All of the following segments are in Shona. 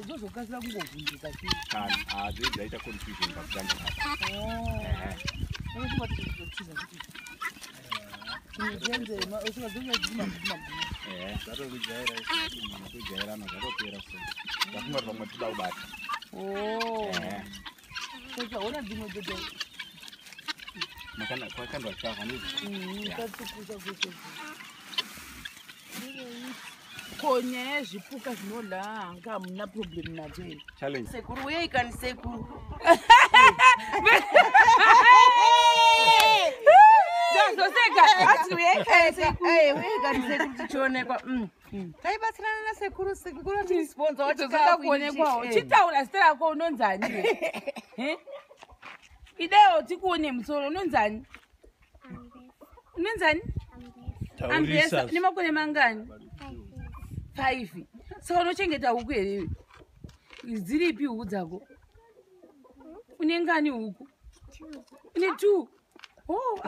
Zozokasira kungovhunduka dzaita confusion pakutanga. Zvatokujairana zvatopera so ndafunga kuti pamwe toda kubata. Ona dzimwe dzoda kwakandwa chikafu handizvo. Ko nyaya yezvipuka zvinodla hanga hamuna problem nadzo here? Challenge. Sekuru uyei kani sekuru. Ndazoseka ati uyei kani sekuru. Uyei kani sekuru tichionekwa. Taibatsirana nasekuru, sekuru achirisponsa wachozoda kuonekwawo. Chitaura zita rako unonzani? Idewo tikuone musoro unonzani? Unonzani? Ambesa. Une makore mangani? 5. Saka unochengeta huku here iwe? Dziripi huku dzako? Une ngani huku? Une 2. Oh,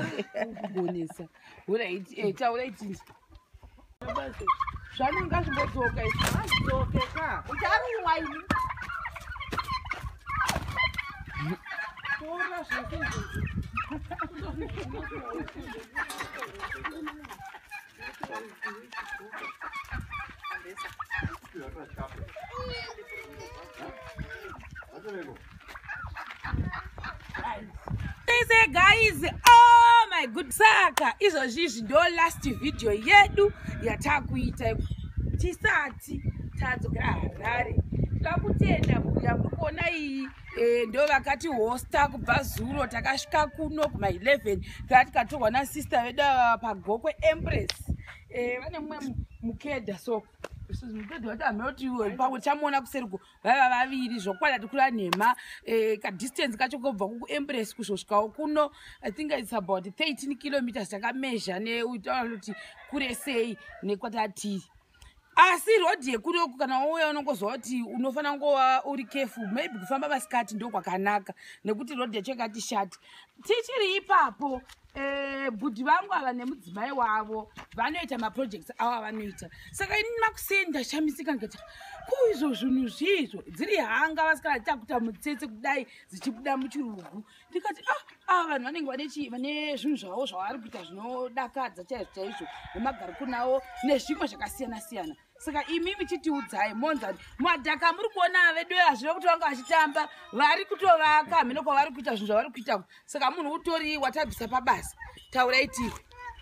kugonesa. Alright, taura itinzi. Zvanenge zvimbodzoka izvi. Azvidzoke ka. Ucharumwa ini. Tora zvese izvozvo. Say guys, oh my good saka izvozvi izvi ndo last video yedu yatakuita tisati tadzokera Harare. Takutenda mhuri yamuri kuona iyi ndo vakati hosta kubva zuro takasvika kuno kuma 11 taa tikatorwa nasister vedu ava paGokwe Empress. Vane mumwe mukedha so mukedha wati hameno kuti pamwe tichamuona kuseriko vaiva vaviri zvokwadi tikura nhema. Kadistance kacho kobva kuEmpress kuzosvikawo kuno I think it's about 13 kilometers takamezha neutaura kuti kure sei nekwatatiri. Asi rodhi yekunoku kana wauya unongozwa kuti unofanira kungova uri careful, maybe kufamba masikati ndo kwakanaka nekuti rodhi yacho yakati shati. Tichiri ipapo bhudhi vangu ava nemudzimai wavo vanoita maprojects avo avanoita. Saka ini makuseni ndashamisika ndikati ko izvo zvinhu zviizvo dziri hanga vasikana takuta mutsetse kudai dzichibuda muchirugu. Ndikati ava vanhu vanenge vane zvinhu zvavo zvavari kuita zvinodakadza chaizvo chaizvo nemagarikuni nezvimwe zvakasiyana siyana. Saka imi michitiudzai monzani madhaka muri kuona vedu hazvina kuti vanga vachitamba vari kutovaka hameno kwavari kuita zvinhu zvavari kuita. Saka munhu utori watabvisa pabasa. Taurai tiwe.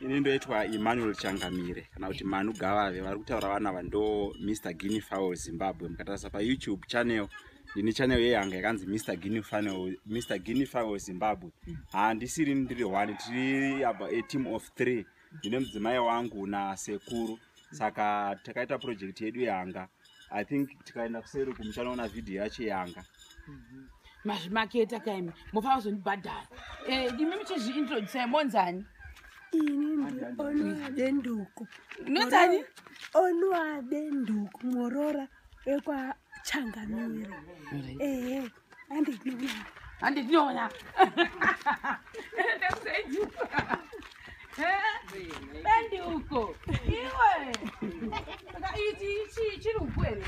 Ini ndoitwa Emmanuel Changamire kana kuti Manu Gavave. Vari kutaura vana ava ndo Mr Guinea Fowl Zimbabwe. Mukatarisa paYouTube channel ndine channel yeyanga yakanzi Mr Guinea Fowl, Mr Guinea Fowl Zimbabwe. Handisiri ndiri one, tiri a team of 3. Ndine mudzimai wangu nasekuru. Saka takaita project yedu yanga. I think tikaenda kuseri kumuchanoona video yacho yanga. Mazvimaketa kaimi mofanira kuzondibhadhara. Imi muchizviintroducai monzani? Ini ndi Onwabenduku. Unonzani? Onwabenduku Morora wekwaChangamire. Ehe, handinoona. Handinoona. Benduko. Iwe. Saka ichi chiri huku here?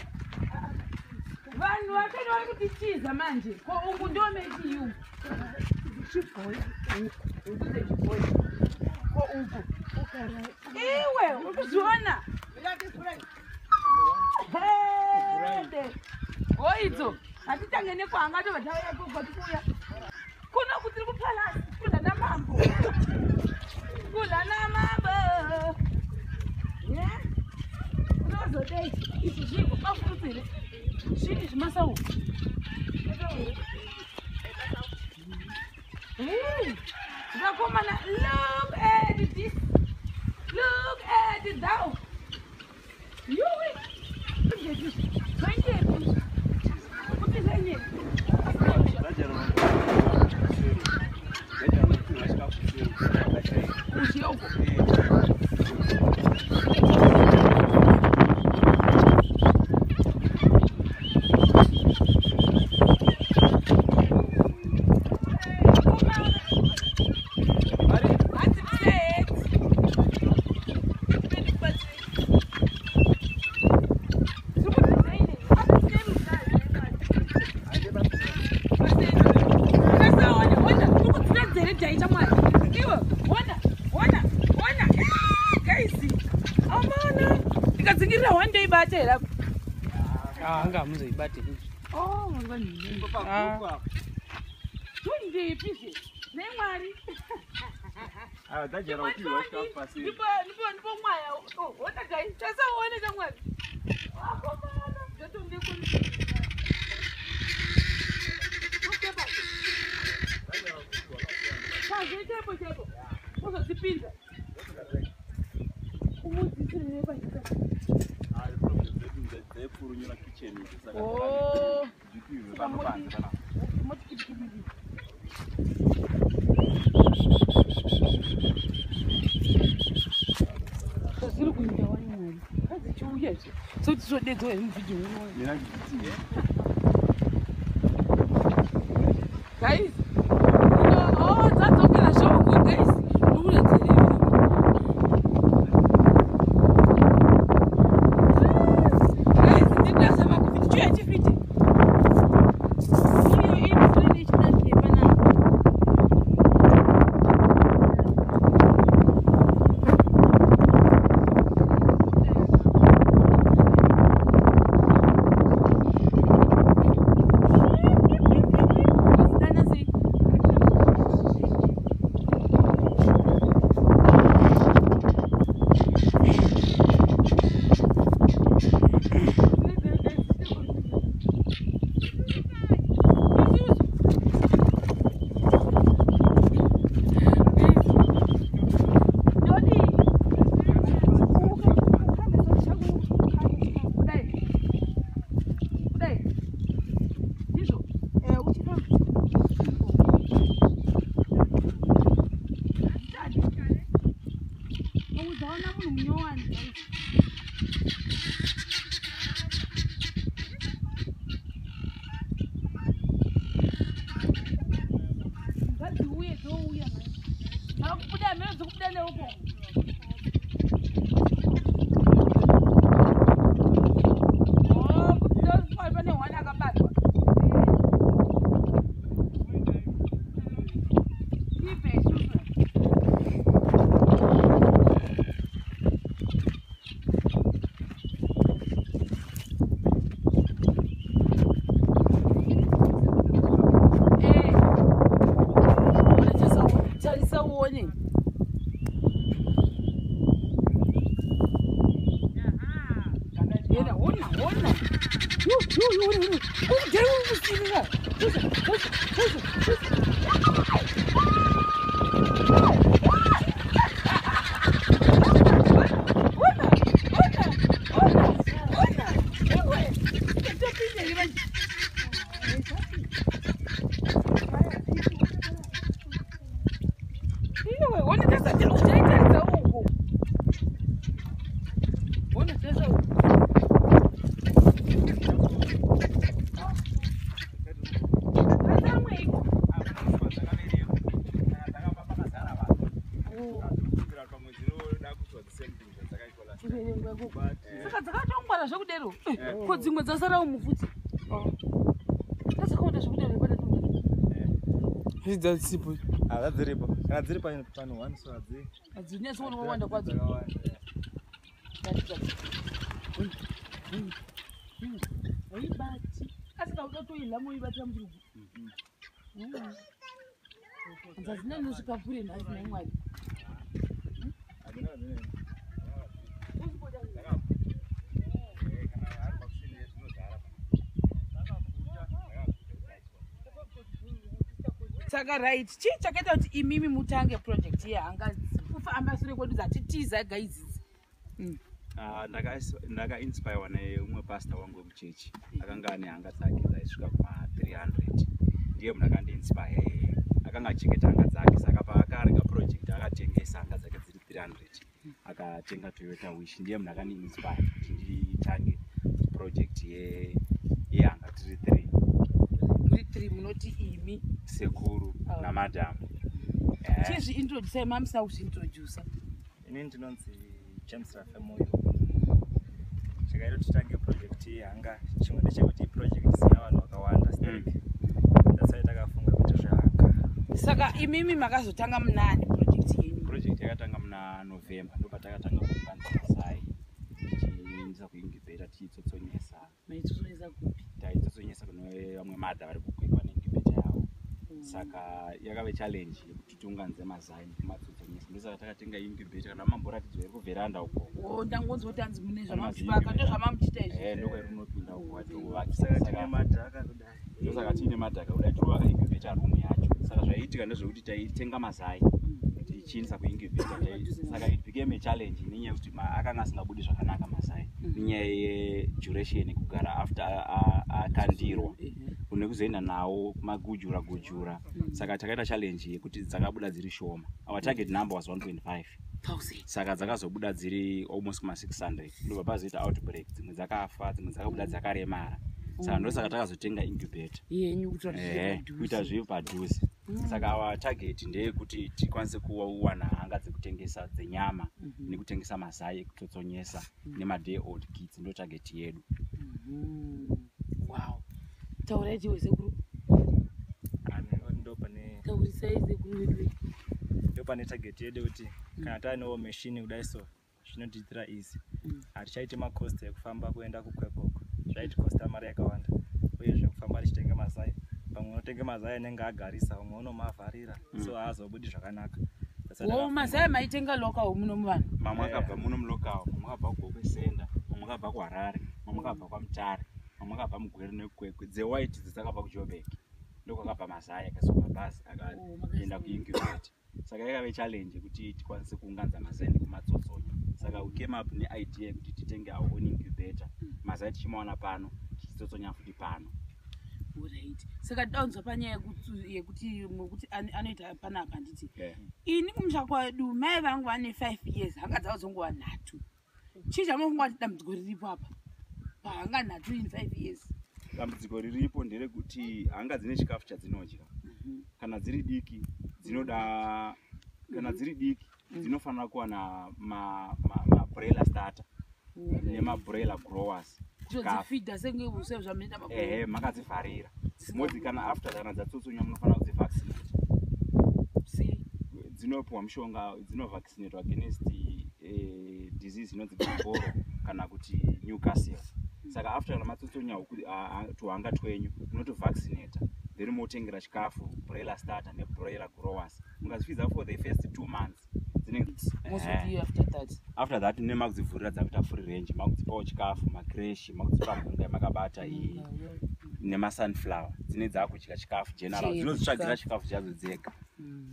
Vanhu vatoni vari kutitiza manje. Ko uku ndo mechiyu. Chibhoyi. Huku dzechibhoyi. Ko uku. Iwe uri kuzviona? Hede. Oidzo. Hatitange nekwanga tobva tauya ikoko tikuuya. Kuno kutiri kupalasi kudla namambo. Kudla namambo. Unozodei izvi zvii mafurutsi here? Zvii zvimasau? Vakomana, look at this. Look at thou. Yuwi. Anga hamuzoibate. Oh, tundipi nemwari. Ndipo mwaya. Ona dai, tasaone chamwari. Akomana, ndotonde Chepo chepo. Uzozipinza. Umudzisire panyika. Oh. Zviri kuita wani mwari. Azichiuya izvi. Soti zvodedzwa here muvhidhiyo uno. Guys. Oh, dzadzokera shoko guys. Ndikuratidza. Saka dzakatongwara zvekudero ko dzimwe dzasarawo mufuti dzakaona zvekudero dzasipo dziripo kana dziri pano one so hadzinyatsiona wawanda kwadzo haibati asi kauda toila moibatira muchirugu dzazina inosvika kure nhasi naimwari. Saka right, chii chakaita kuti imimi mutange project yehanga? Kufamba sure kwedu dzatitiza gaidzidzi. Ah, ndakainspirewa neumwe pastor wangu wekuchechi akanga ane hanga dzake dzaisvika kuma300. Ndiye munhu akandiinspire iyeye. Akanga achengeta hanga dzake, saka paakarega project akatengesa hanga dzake dziri 300, akatenga Toyota Wish. Ndiye munhu akandiinspire kuti nditange project yehanga tiri 3. Muri 3, munoti imi? Sekuru namadam. Chizviintroducai, mamusina kuzviintrodusa. Inini ndinonzi James Rafemoyo. Chakaita kuti titange project yehanga, chimwe ndechekuti iproject isina vanhu vakawanda sterek. That's why takafunga kuti zvehanga. Saka imimi makazotanga munani project yenyu? Project yakatanga muna November. Ndo patakatanga kuunganidza mazai, tichiendesa kuincubator, tichitsotsonyesa. Maitsotsonyesa kupi? Taitsotsonyesa kune vamwe madha vari kukwekwa neincubator yavo. Saka yakave challenge yekuti tiunganidze mazai nekumatsotsonyesa. Ndosaka takatenga incubator, kana mamboratidzwa iri kuvheranda uko. O, ndangonzwa kuti hanzi mune Pane zvamamuchivaka. Ndo zvamamuchiita izvi? Ndokwairi unopinda uko watovakisa. Saka tine madhaka kudai. Ndosaka tiine madhaka kudai, tirovaka incubator room yacho. Saka zvaiitika ndezvekuti taitenga mazai tichiendesa kuincubator. Saka it became a challenge nenyaya yekuti akanga asingabudi zvakanaka mazai, nenyaya yeduration yekugara after akandirwa kune kuzoenda nawo kumagujura gujura. Saka takaita challenge yekuti dzakabuda dziri shoma. Our target number was 1.5 thousand. Saka dzakazobuda dziri almost kuma600. Ndobva pazoita outbreak, dzimwe dzakafa, dzimwe dzakabuda dzakaremara. Saka ndosaka takazotenga incubator yenyu kuitira kuti zvive kuita padhuze. Zviri padhuze. Saka our target ndeyekuti tikwanise kuwana hanga dzekutengesa dzenyama nekutengesa mazai ekutsotsonyesa nemaday old chicks. Ndo target yedu. Wow, taurai chiwe, sekuru. Ndo pane Taurisai, sekuru vedu. Ndo pane target yedu kuti kana taanewo machine kudai, so zvinotiitira easy. Hatichaiti macost ekufamba kuenda kuKwekwe. Zvaitikosta mari yakawanda, uyezve kufamba tichitenga mazai, pamwe unotenga mazai anenge agarisa, umwe unomavharira, so haazobudi zvakanaka. That's why O, mazai maitenga local muno muvanhu? Mamwe akabva muno mulocal, mamwe akabva kuGokwe Center, mamwe akabva kuHarare, mamwe akabva kwaMutare, mamwe akabva muGweru nekuKwekwe. Dzewhite dzakabva kuJobek, ndokwakabva mazai akaiswa pabhazi akaenda kuincubator. Saka yakave challenge yekuti tikwanise kuunganidza mazai nekumatsotsonya. Saka we came up neidea yekuti titenge our own incubator, mazai tichimawana pano, tichitsotsonya futi pano. Alright, saka daunzwa panyaya yekuti mokuti anoita panapa, handiti? Yeah. Ini kumusha kwedu mai vangu vane 5 years, hanga dzavo dzongova nhatu. Chii chamofunga kuti dambudziko riripo apa pahanga nhatu in 5 years? Dambudziko riripo nderekuti hanga dzine chikafu chadzinodya. Kana dziri diki dzinoda, kana dziri diki dzinofanira kuwana mabroiler starter nemabroiler growers chikafu. Kutodzifidha senge sezvamunoita? Ehe, makadzivharira modzi. Kana after, kana dzatsotsonya, munofanira kudzivaccinate. Dzinopiwa mushonga, dzinovaccinatwa against disease inonzi Gumboro kana kuti Newcastle. Saka after kana matsotsonya tuhanga twenyu, munotovaccinata, then motengera chikafu, broiler starter nebroiler growers. Mukazvifidza for the first 2 months dzinenge Mozodii after that? After that mune makudzivhurira, dzakuita free range, makudzipawo chikafu, macreche, makudzipa mhunga yamakabata iyi nemasunflower. Dzine dzakudya chikafu general. Chero Dzinodzitsvagira chikafu. chikafu chadzo dzega,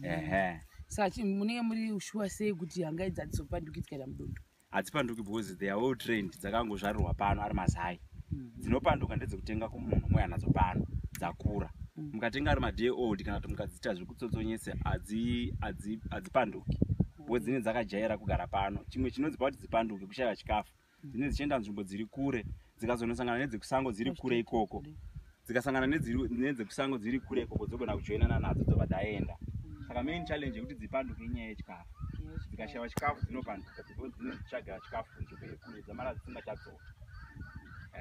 ehe. Saka munenge muri sure sei kuti hanga idzi hadzizopandukidzi kana mudondo? Hadzipanduki because they are well trained. Dzakangozvarirwa pano, ari mazai. Dzinopanduka ndedzekutenga kumunhu mouya nadzo pano dzakura. Mukatenga ari maday old kana kuti mukadziita zvekutsotsonyesa, hadzipanduki because dzinenge dzakajaira kugara pano. Chimwe chinodzipa kuti dzipanduke kushaya chikafu. Dzinenge dzichienda nzvimbo dziri kure, dzikazonosangana nedzekusango dziri kure ikoko, dzikasangana nedzekusango dziri kure ikoko, dzogona kujoinana nadzo, dzobva dzaenda. Saka main challenge yekuti dzipanduke inyaya yechikafu. Dzikashayiwa chikafu dzinopanduka because dzinozvitsvagira chikafu kunzvimbo yekure, dzamara dzisingachadzoka.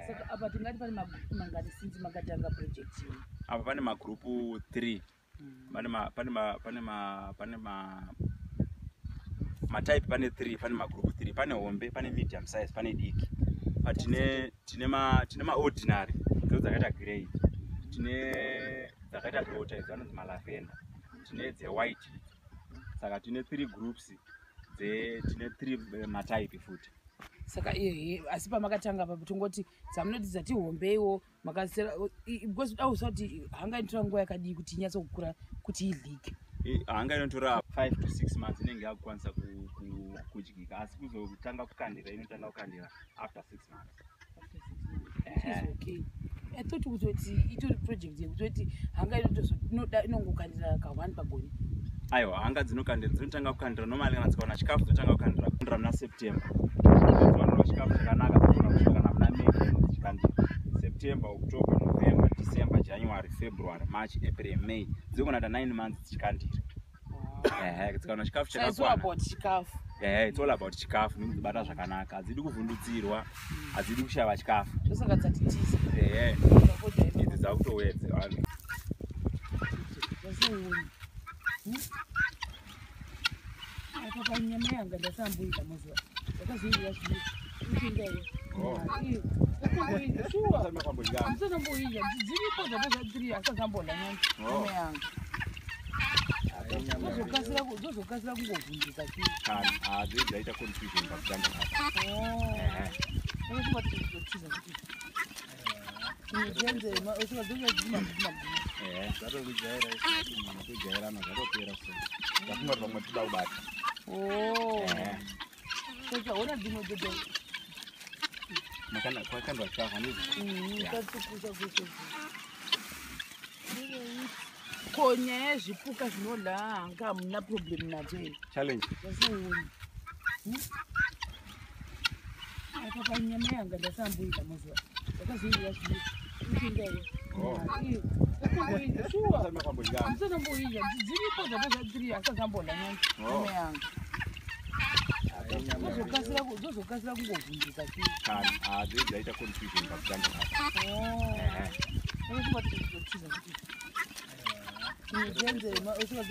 Saka apa tingati pane magrupu mangani since makatanga project iyi? Apa pane magrupu 3. Pane ma pane ma pane ma pane ma matype, pane 3, pane magrupu 3. Pane hombe, pane medium size, pane diki. Pa tine maordinary dzo dzakaita grey, tine dzakaita dota idzo anonzi malavender, tine dzewhite idzo. Saka tine 3 groups, tine 3 matype futi. Saka ehe, asi pamakatanga papo, tongoti dzamunoti dzati hombeiwo makasera, because dausa kuti hanga inotora nguva yakadii kuti inyatsokukura, kuti idlike? Hanga inotora 5 to 6 months, inenge yakukwanisa kudyika, asi kuzotanga kukandira, inotanga kukandira after 6 months. Which is okay. I thought kuzoti itori project yekutoti hanga inongokandira ka1 pagore. Aiwa, hanga dzinokandira, dzinotanga kukandira normally kana dzikawana chikafu, dzinotanga kukandira muna September. Dzikawana chikafu chakanaka, dzinogona kusvika kana muna May dzichikandira. September, October, November, December, January, February, March, April, May, dzinogona kuita 9 months dzichikandira. Ehe, dzikawana chikafu So it's all chakakwana. about chikafu. Ehe, it's all about chikafu nekudzibata zvakanaka. Hadzidi kuvhundutsirwa, hadzidi kushava chikafu. Ndosaka dzatitiza. Ehe, idzi dzakutowedza. Zasiuoni apa panyama yanga ndasamboita mazuva ndakazoidya zvii uchinda. Oh. Shuwa, ndisanamboidya, dziripo dzatozadziri, asazambola nyama. Oh. Nyama yanga dzozokasira kungovhunduka chii. Kana hadzidi dzaita confusion pakutanga apa. Ehe. Tiza kuti dzemagumu. Ehe, zvatokujaira, kujairana, zvatopera. So ndafunga kuti vamwe toda kubata. Ehe. Saka ona dzimwe dzodzo. Kwakandwa chikafu, handizvo? Yeah. Katsukusa kuso. Ko nyaya yezvipuka zvinodla hanga, hamuna problem nadzo here? Challenge. Zasiuoni apa panyama yanga ndasamboita mazuva ndakazoidya zvii uchinda. Oh. Shuwa, ndisanamboidya, dziripo dzatozadziri, asazambola nyama. Oh. Nyama yanga dzozokasira kungovhunduka chii. Kana hadzidi dzaita confusion pakutanga apa. Ehe. Tiza kuti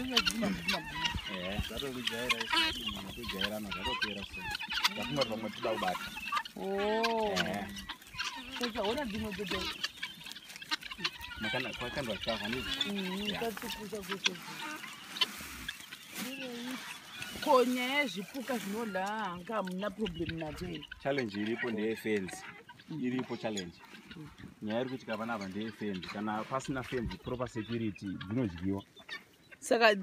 dzemagumu. Ehe, zvatokujaira, kujairana, zvatopera. So ndafunga kuti vamwe toda kubata. Ehe. Saka ona dzimwe dzodzo. Kwakandwa chikafu, handizvo? Yeah. Katsukusa kuso. Ko nyaya yezvipuka zvinodla hanga, hamuna problem nadzo here? Challenge iripo ndeyefenzi. Iripo challenge. Nyaya iri kuitika panapa ndeyefenzi. Kana pasina fenzi, proper security, dzinodyiwa. Saka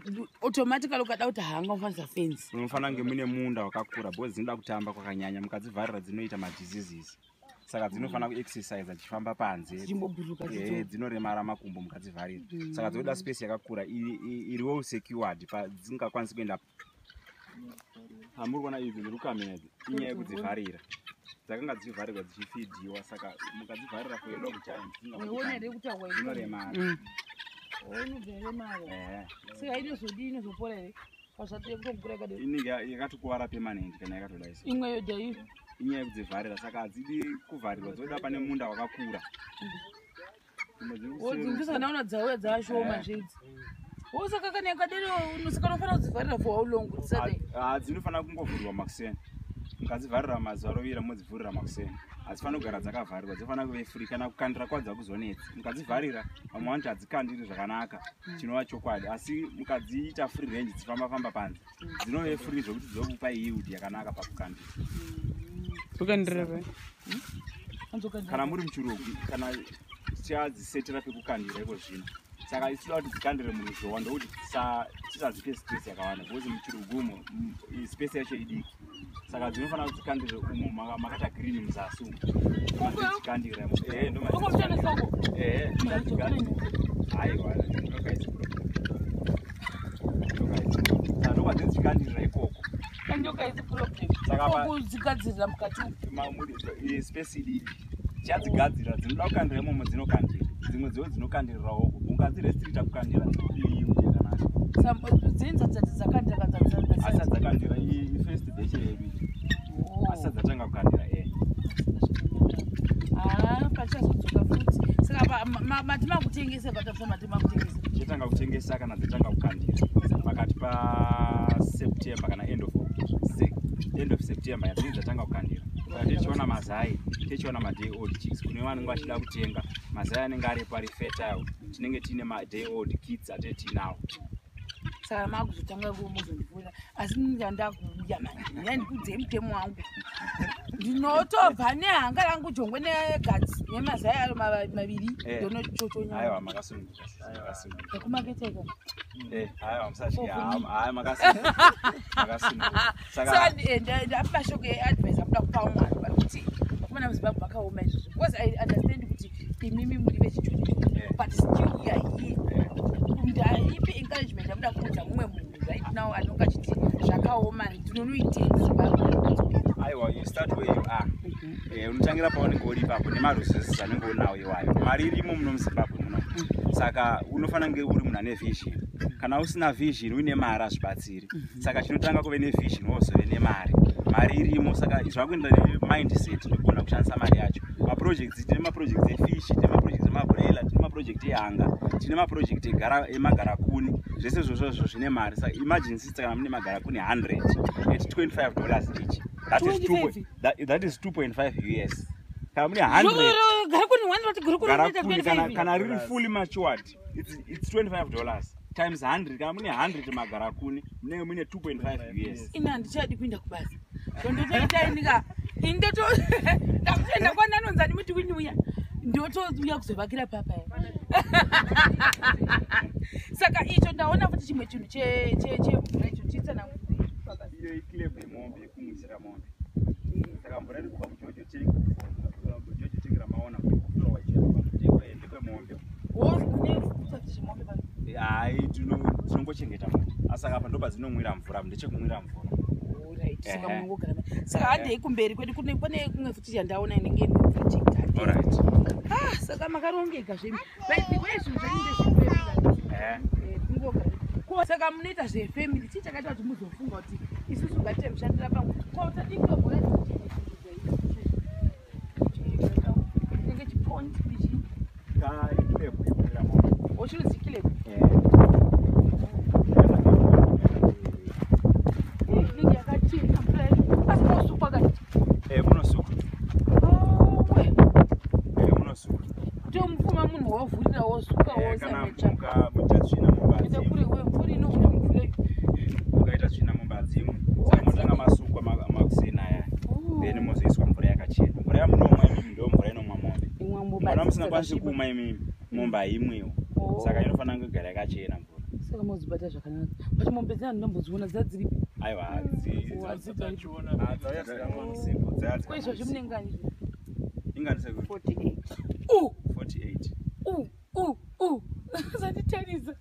automatically ukada kuti hanga, unofanisa fenzi. Unofanira kunge mune munda wakakura, because dzinoda kutamba kwakanyanya. Mukadzivharira dzinoita madiseases, saka dzinofanira kuexercise dzichifamba panze. Dzichimbobhuruka. Dzinoremara makumbo mukadzivharira, saka dzinoda space yakakura iri well secured, dzingakwanisi kuenda. Hamuri kuona idzi dziri kukamira idzi, inyaya yekudzivharira. Dzakanga dzichivharirwa dzichifidhiwa, saka mukadzivharira for a long time, Uiona here kuti awa dzinoremara. Inobvaremara. Ehe. Saka inozodii, inozopora here pazvati yekutokura yakadai? Inenge yakatokuvara permanent kana yakatodai so. Imwe yoda iyo. Inyaya yekudzivharira, saka hadzidi kuvharirwa, dzoda pane munda wakakura. Dzimwe dziri kuseri. Ndosaka ndaona dzauya dzaashoma zvedzi. Wo, saka kana yakadero, saka unofanira kudzivharira for how long dzisati? Ah, dzinofanira kungovhurirwa makuseni. Mukadzivharira mazuva rovira, modzivhurira makuseni. Hadzifaniri kugara dzakavharirwa, dzinofanira kuve free. Kana kukandira kwadzo hakuzonetsi. Mukadzivharira, vamwe vanoti hadzikandiri zvakanaka, chinova chokwadi, asi mukadziita free range, dzifamba famba panze, dzinove free zvokuti dzokupa yield yakanaka pakukandira. Kukandira pai? Kana muri muchirugu, kana tichadzisetera pekukandira iko zvino, saka isu toda kuti dzikandire muruzhowa, ndokuti tisadzipe stress yakawanda, because muchirugu umo space yacho idiki, saka dzinofanira kuti dzikandire umo makaita green muzasi umo, dzikandira. Ehe, ndo ehe, aiwa, nyoka isi problem. Nyoka isi problem. Saka ndokwadzidzikandirira ikoko. Nyoka isi problem. Saka Kudzigadzirira mukati umu. Space idiki, tichadzigadzira. Dzinoda kukandira imomo dzinokandira, dzimwe dziwo dzinokandirirawo uko. Ungadzirestricta kukandira, yield yakanaka. Dzinza dzati dzakandira. Asi dzakandira ifirst batch yedu iyi, asi dzatanga kukandira e. Ah, pachazodzoka futi. Saka mati makutengesa patapsa, mati makutengesa? Chetanga kutengesa kana dzatanga kukandira pakati paSeptember kana end of September, yadzinenge dzatanga kukandira. Saka tichiona mazai, tichiona maday old chicks. Kune vanenge vachida kutenga, mazai anenge aripo ari fertile, tinenge tiine maday old kids atee tiinawo. Saka makuzotanga muzondifona, asi ndandakuuya manje nyandikudzei mutemo wangu. Ndinotobva nehanga rangu jongwe negadzi nemazai aro maviri. Ndonochochonya. Aiwa, makasununguka sisi, makasununguka. Ekumaketeka. Aiwa, musatya. Haya, makasununguka, makasununguka. Saka Saka ndapa mashoko eadvice amuda kupa vamwe vanhu vari kuti vakomana muZimbabwe vakaoma izvozvo, because I understand kuti imimi muri vechiJoni, but still we are here. Ndaipi encouragement yamuda kuudza mumwe munhu right now anonge achiti zvakaoma, ndinonoitei muZimbabwe? Aiwa, you start where you are. Unotangira paunenge uri ipapo nemaresources anenge unawo iwayo. Mari irimo muno muZimbabwe muno, saka unofanira kunge uri munhu ane vision. Kana usina vision uine mari, hazvibatsiri. Saka chinotanga kuve nevision, wozove nemari. Mari irimo, saka zvakuenda nemindset nekugona kushandisa mari yacho. Maprojects, tine maprojects efish, tine maprojects emabroiler, tine maproject ehanga, tine maproject emagarakuni. Zvese izvozvozvo zvine mari. Saka imagine, sister, kana mune magarakuni 100 at $25 each, that is 25? That is 2.5 US. Kana mune 100 Garakuni 100, gurukuni unoita garakuni, kana, 25. kana riri fully matured, it's $25 times 100. Kana mune 100 magarakuni, munenge mune 2.5 US. Ini handichadi kuinda kubasa. Ndondotoita inika indoto ndakutoenda kwananonzani muti wini uya, ndotouya kuzovakira papa. Saka icho ndaona futi chimwe chinhu chemvura icho, chitsanangudze. Iyo iclub yemombe, yekumwisira mombe. Saka mvura iri kubva muJojo tank, JoJo tank ramaona kuflowa ichienda kwemombe. Zvemombe pano? Hai, tinongochengeta mombe, asi saka apa ndo padzinomwira mvura, ndechekumwira mvura. Alright, saka munongogara saka handei kumberi kwedu, pane kumwe futi yandaona inenge ine project. Handei. Alright. Ah, saka makarongeka zvemi. By the way, zvinhu zvenyu ndezvefamily. Ko saka munoita zvefamily, chii chakaita kuti muzofunga kuti isusu ngatiite mushandira pamwe? Ko tadikobhora inenge chipond ichi? Ka iclub yekumwira mombe. Ochinonzi club? Inenge yakachena mvura yacho, asi mosukwa kati? Munosukwa. Owe. Munosukwa. Kutomupfuma munhu wovhurira wosuka. Kana Wosamecha. Mukaita tsvina Ita mumbadzimu, kure we mvura inobuda mumvura iyi. mukaita tsvina mumbadzimu, saka munotanga masukwa makuseni aya, then mozoiswa mvura yakachena. Mvura yamunomwa imimi ndo mvura inomwa mombe. Imwe Mvura musingakwanisi kumwa imimi, mombe haimwiwo. Saka inofanira kugara yakachena mvura. Saka mozibata zvakanaka, but mombe dzina ndindombodziona dzadziripi? Aiwa. Ko izvozvi munenge ani? Inganise 48. U. 48. U u u, zanditaniza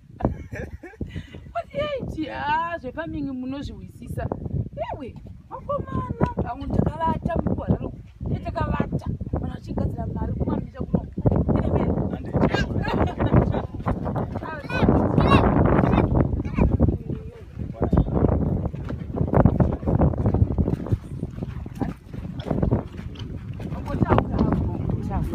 48. Ha, zvefarming munozvihwisisa ewe vakomana. Vamwe takavata mukuhararo, takavata vanhu vachigadzira mari kumamisha kuno. Ine mene. Ngotaura hako, taura.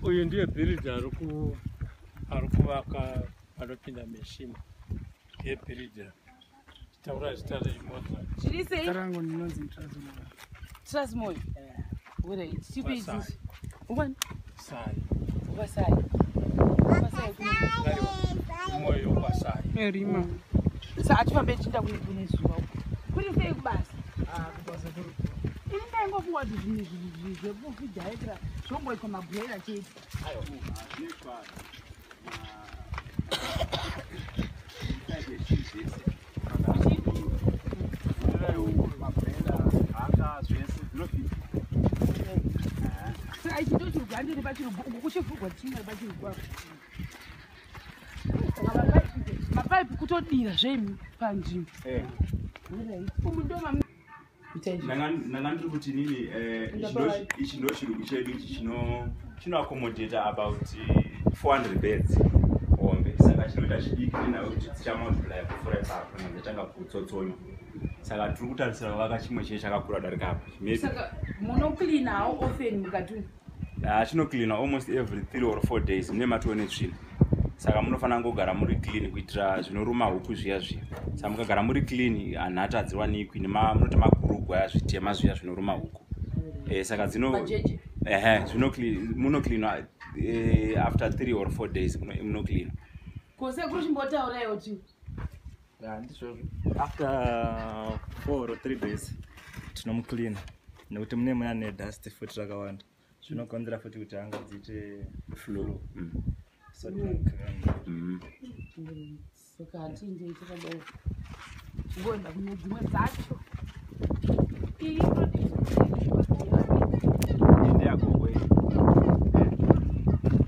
Uyu ndiye builder ari kuvaka panopinda machine. Ndiye builder, taura zita reimodza. Zviri sei? Rangu ndinonzi Trasmoyo. Trasmoyo. Alright, chipi Kwasai. ichi? Ukwani? Sai. Kwasai. Kwasai. Moyo kwasai. Erima. Saka atifambe tichienda kune zuva uko. Kuri sei kubasa? Kubasa kuri. Ini ndaingofunga kuti zvinhu izvi zvekufidhaitira zvongoitwa mabhuera chete. Zvinoitwa mabhuera, hanga, zvese zvinofita. Saka ichi ndo chirugwa ndiri pachirugwa uku, kuchivhurwa chimwe pachirugwa apa. Saka mapaipi kutodira zveimi panzvimbo. Alright. Umu ndo ita izvi. Ndanga ndiri kuti nini, ichi ndo chirugu chedu ichi, chinoaccommodata about 400 beds hombe. Saka chinoita chidiki nenawe kuti dzichamultiply kupfuura ipapo kana dzatanga kutsotsonywa. Saka tiri kutarisira kuvaka chimwe chee chakakura darika apa, maybe. Saka munocleanawo often mukati umu? Ah, chinocleana almost every 3 or 4 days. Mune matiwo netsvina. Saka munofanira kungogara muri clean kuitira zvinoruma huku zviya zviya. Saka mukagara muri clean, nhata hadziwanikwi munoti magurugu aya, zvitema zviya zvinoruma huku. Saka dzino Majeje. Ehe, munocleanwa after 3 or 4 days munocleanwa. Ko sekuru, chimbotauraiwo ti. Ya, ndizvozvo, after 4 or 3 days tinomucleana nekuti mune muna nedust futi rakawanda, zvinokonzera futi kuti hanga dziite flu. So tinomucleana. Saka hatindei takadai, ngoenda kune dzimwe dzacho. Iyi Ndeyagogo iyi.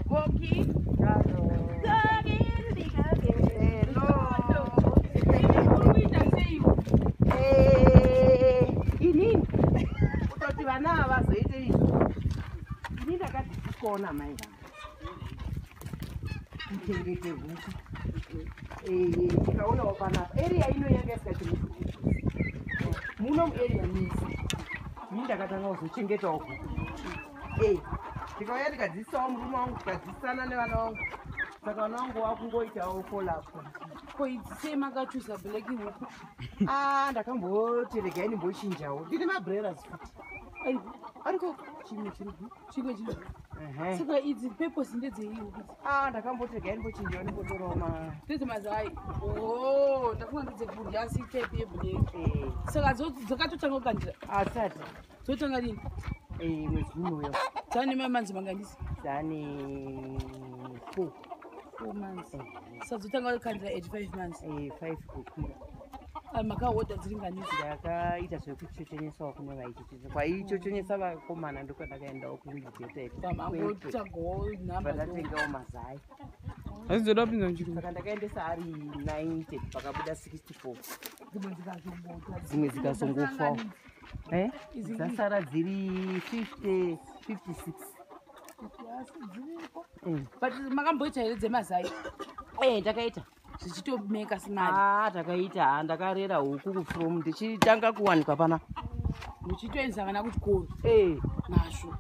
Goki. Kuita seiwo? Inini kutoti vana ava vazoite izvo, ini ndakadzidziswawo namai vangu kuchengete huku. Tikaonawo panapa area ino yanga isingachengeti huku muno muarea mese. Ini ndakatanga kuzochengetawo huku. Tikauya tikadzidzisawo murume wangu, tikadzidzisana nevana vangu, saka vana vangu vakungoitawo follow. Ko idzi sei makachuza black huku? Ah, ndakamboti regai ndimbochinjawo. Ndine mabroilers futi ariko, chimwe chiri Chimwe chiri. Saka idzi purpose ndedzei, huku idzi? Ah, ndakamboti regai ndimbochinjawo, ndimbotorawo ma Ndedzemazai? O, ndafunga ndedzekudya, asi type yeblack. Saka dzakatotanga kukandira? Asati. Dzotanga rini? Mwedzi unoyo. Dzane mamanzi manganisi? Dzane 4. 4 months, saka dzotanga kukandira at 5 months? 5 kukwira. Makahodha dziri nganisi? Ndakaita zvekuchochonyesawo kune vaichochonyesa, kwaichochonyesa vakomana, ndokwandakaendawo kuindijeted. Pamangotsvagawo nhamba. Pandatengawo mazai. Asi dzoda kupinza muchirungu. Saka ndakaendesa ari 90, pakabuda 64. Dzimwe dzikazongota? Dzimwe dzikazongofawo. Idzi- Dzasara dziri 50, 56. Asi dziripo. But makamboita here dzemazai? Ndakaita. Zvichitomeka simari? Ah, takaita. Ha, ndakarera huku from ndichitanga kuwanikwa pana. Muchitoendesa vana kuchikoro nazvo?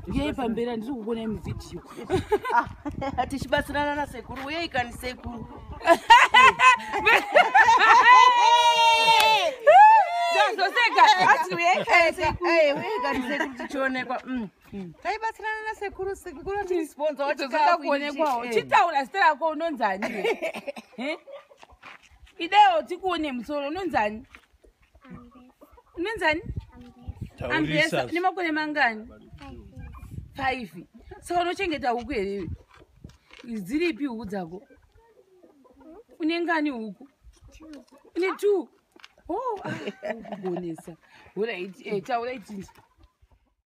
Ngei pamberi, handiri kukuonai muvhidhiyo. Ah, tichibatsirana nasekuru. Uyei kani, sekuru. Ndazoseka ati uyei kani, sekuru. Uyei kani, sekuru, tichionekwa. Taibatsirana nasekuru, sekuru achirisponsa. Tozoda kuonekwawo. Chitaura zita rako, unonzani? Idewo tikuone musoro, unonzani? Unonzani? Ambesa. Une makore mangani? 5. Saka unochengeta huku here? Dziripi huku dzako? Une ngani huku? Une two. Oh, ah, kugonesa. Alright, taura itinzi.